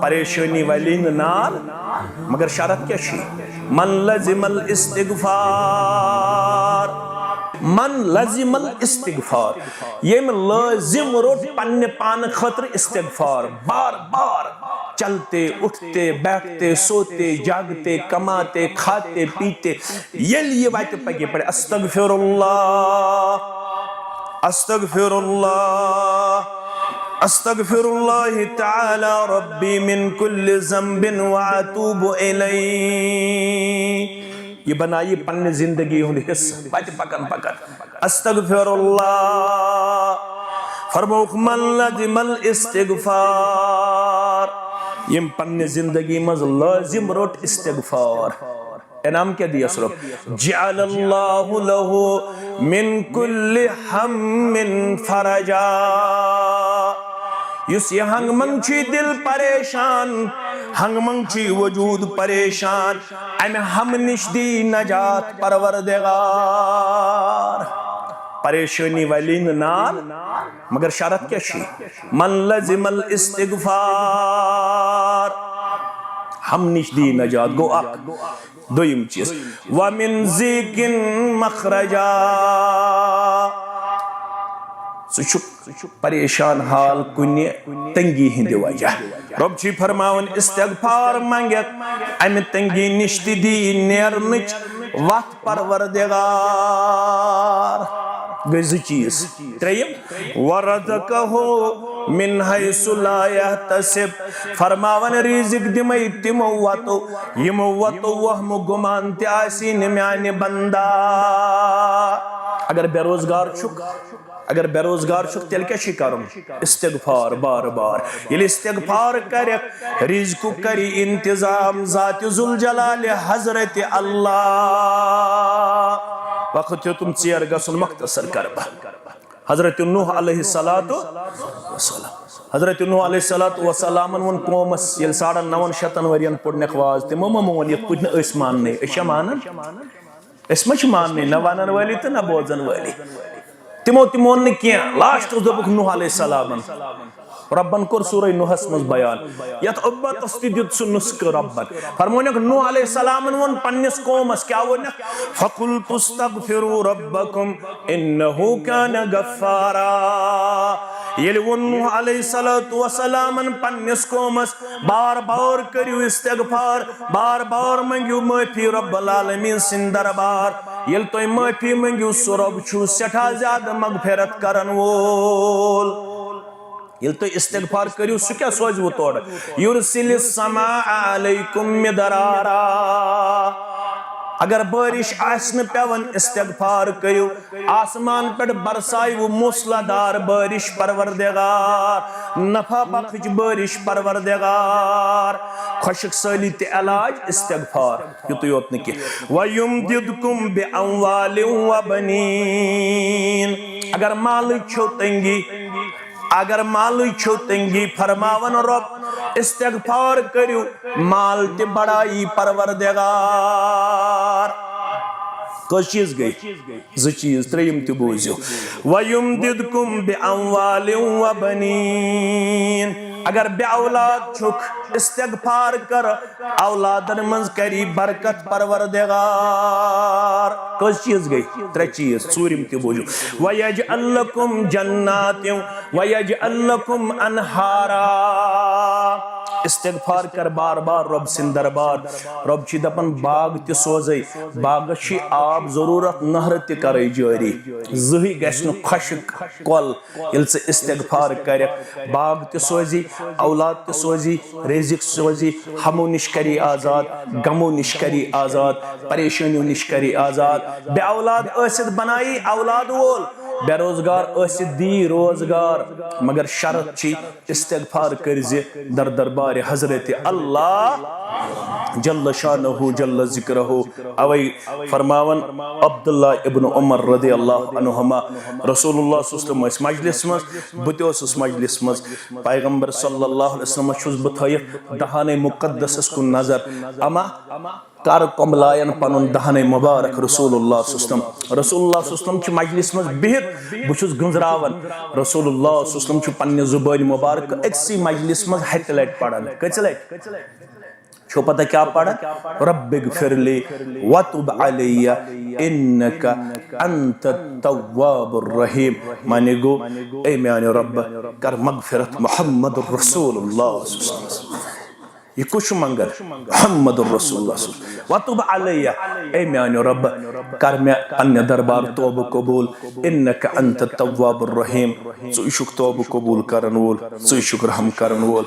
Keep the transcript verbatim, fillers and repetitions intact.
پریشٲنی ولی نہٕ نار، مگر شرط کیٛاہ چھُ؟ من لزم الاستغفار، من لزم الاستغفار، ییٚمۍ لٲزم روٚٹ پننہِ پانہٕ خٲطرٕ استغفار، بار بار چلتے، اٹھتے، بیٹھتے، سوتے، جاگتے، کماتے، کھاتے، پیتے، ییٚلہِ یہِ وتہِ پکہِ پڑِ، استغفر اللہ، استغفر اللہ، استغفر اللہ تعالی ربی من کل ذنب و اتوب الیہ۔ یہِ بنایہِ پننہِ زندگی ہُنٛد حصہٕ، پتہٕ پکان پکان۔ استغفر اللہ۔ فرمووُکھ، من لزم الاستغفار، ییٚمۍ پننہِ زندگی منٛز لٲزم روٚٹ استغفار۔ انعام کیٛاہ دِیَس رۄب؟ جعل اللہ لہ من کل ہم فرجا۔ یُس یہِ ہنٛگہٕ منٛگہٕ چھُ، یہِ دِل پریشان، ہنٛگہٕ منٛگہٕ چھُ، یہِ وجوٗد پریشان، امہِ ہمہٕ نِش دی نجات پروردگار۔ پریشٲنی ولی نہٕ نار، مگر شرط کیٛاہ چھُ؟ من لزم الاستغفار، ہمہٕ نِش دی نجات۔ گوٚو اکھ۔ دوٚیِم چیٖز، ومن ضیق مخرجا، سُہ چھُ پریشان حال کُنہِ تنگی ہٕنٛدِ وجہ۔ رۄب چھُے فرماوان، استغفار منٛگکھ، امہِ تنگی نِش تہِ دی نیرنٕچ وتھ پروردگار۔ گٔے زٕ چیٖز۔ ترٛیٚیِم، ورزقہ من حیث لا یحتسب، فرماوان، رزق دِمے تِمو وتو، یِمو وتو وہمہٕ گُمان تہِ آسی نہٕ میانہِ بندا۔ اگر بے روزگار چھُکھ، اگر بے روزگار چھُکھ، تیٚلہِ کیٛاہ چھُے کرُن؟ استغفار بار بار۔ ییٚلہِ استغفار کرکھ، رزقُک کری انتظام ذات ذوالجلال حضرت اللہ۔ وقت ہیوٚتُم ژیر گژھُن، مختصر کرٕ بہٕ۔ حضرت نوح علیہ الصلوۃ والسلام۔ حضرت نوح علیہ الصلوۃ والسلامن ووٚن قومس، ییٚلہِ ساڑن نون شتن ؤرین پوٚرنکھ واز، تِمو ما مون یِتھ پٲٹھۍ نہٕ أسۍ ماننٕے؟ أسۍ چھا مانان؟ أسۍ ما چھِ ماننٕے، نہ ونن وٲلی تہٕ نہ بوزن وٲلی؟ تِمو تہِ مون نہٕ کینٛہہ۔ لاسٹس دوٚپُکھ نوح علیہ السلامن، رۄبن کوٚر سورہ نوحس منٛز بیان، یتھ اُمتس تہِ دیُت سُہ نسخہٕ رۄبن۔ فرمونکھ، نوح علیہ السلامن ووٚن پننِس قومس، کیٛاہ ووٚنکھ؟ فقلت استغفروا ربکم انہ کان غفارا۔ ییٚلہِ ووٚن نوح علیہ الصلوۃ والسلامن پننِس قومس، بار بار کٔرِو استغفار، بار بار منٛگِو معٲفی رب العالمین سٕنٛدِ دربار۔ ییٚلہِ تُہۍ معٲفی منٛگِو، سُہ رب چھُ سٮ۪ٹھاہ زیادٕ مغفرت کرن وول۔ ییٚلہِ تُہۍ استغفار کٔرِو، سُہ کیٛاہ سوزِ وٕ تورٕ؟ یرسل السماء علیکم مدرارا۔ اگر بارش آسہِ نہٕ پٮ۪وان، استغفار کٔرِو، آسمان پٮ۪ٹھ برسایہِ وٕ موسلا دار بارش پروردگار، نفع بخش بارش پروردگار۔ خۄشک سٲلی تہِ علاج استغفار، یُتُے یوت نہٕ کینٛہہ۔ وَیُمدِدْکُم بِأَمْوَالٍ وَبَنِینَ۔ اگر مالٕچ چھو تنگی، اگر مالٕچ چھو تنگی، فرماون رۄب، استغفار کٔرِو، مال تہِ بڑایی پروردگار۔ کٔژ چیٖز گٔے؟ زٕ چیٖز، ترٛیٚیِم تہِ بوٗزِو۔ وَیُمدِدْکُم بِأَمْوَالٍ وَبَنِینَ۔ اگر بے اولاد چھُکھ، استغفار کر، اولادن منٛز کری برکت پروردگار۔ کٔژ چیٖز گٔے؟ ترٛےٚ چیٖز، ژوٗرِم تہِ بوٗزِو۔ وَیَجْعَل لَکُم جَنَّاتٍ وَیَجْعَل لَکُم أَنْہَارًا۔ استغفار کر بار بار رۄب سٕنٛدِ دربار۔ رۄب چھِ دپان، باغ تہِ سوزے، باغس چھِ آب ضروٗرت، نہرٕ تہِ کرے جٲری۔ زٕہٕے گژھِ نہٕ خۄشک کۄل۔ ییٚلہِ ژٕ استغفار کرکھ، باغ تہِ سوزی، اولاد تہِ سوزی، رزق سوزی، ہمو نِش کری آزاد، غمو نِش کری آزاد، پریشٲنیو نِش کری آزاد۔ بے اولاد ٲسِتھ بنایی اولاد وول، بے روزگار ٲسِتھ دی روزگار، مگر شرط چھی استغفار کٔرۍ زِ در دربارِ حضرت اللہ جل شانہ جل ذکرہ۔ اوے فرماون عبداللہ ابن عمر رضی اللہ عنہما، رسول اللہ صلی اللہ علیہ وسلم ٲسۍ مجلس منٛز، بہٕ تہِ اوسُس مجلس منٛز، پیغمبر صلی اللہ علیہ وسلم چھُس بہٕ تھٲیِتھ دہانِ مقدسس کُن نظر، اما کر کۄملایَن پنُن دہنے مبارک رسول اللہ صلی اللہ علیہ وسلم۔ رسول اللہ صلی اللہ علیہ وسلم چھُ مجلس منٛز بِہِتھ، بہٕ چھُس گنٛزراوان۔ رسول اللہ صلی اللہ علیہ وسلم چھُ پننہِ زبٲنۍ مبارک أکسٕے مجلس منٛز ہتہِ لٹہِ پران۔ کٔژِ لٹہِ؟ چھو پتہ کیا پران؟ رب اغفر لی وتب علی انک انت التواب الرحیم۔ معنی گوٚو، اے میانہِ رب، کر مغفرت محمد رسول اللہ صلی اللہ علیہ وسلم۔ یہ کچھ منگل محمد رسول اللہ صلی اللہ علیہ وسلم۔ وتب علی، اے میانہِ رب، کر مےٚ پننہِ دربار توبہٕ قبول۔ انک انت التواب الرحیم، ژٕ چھُکھ توبہٕ قبول کرن وول، ژٕ چھُکھ رحم کرن وول۔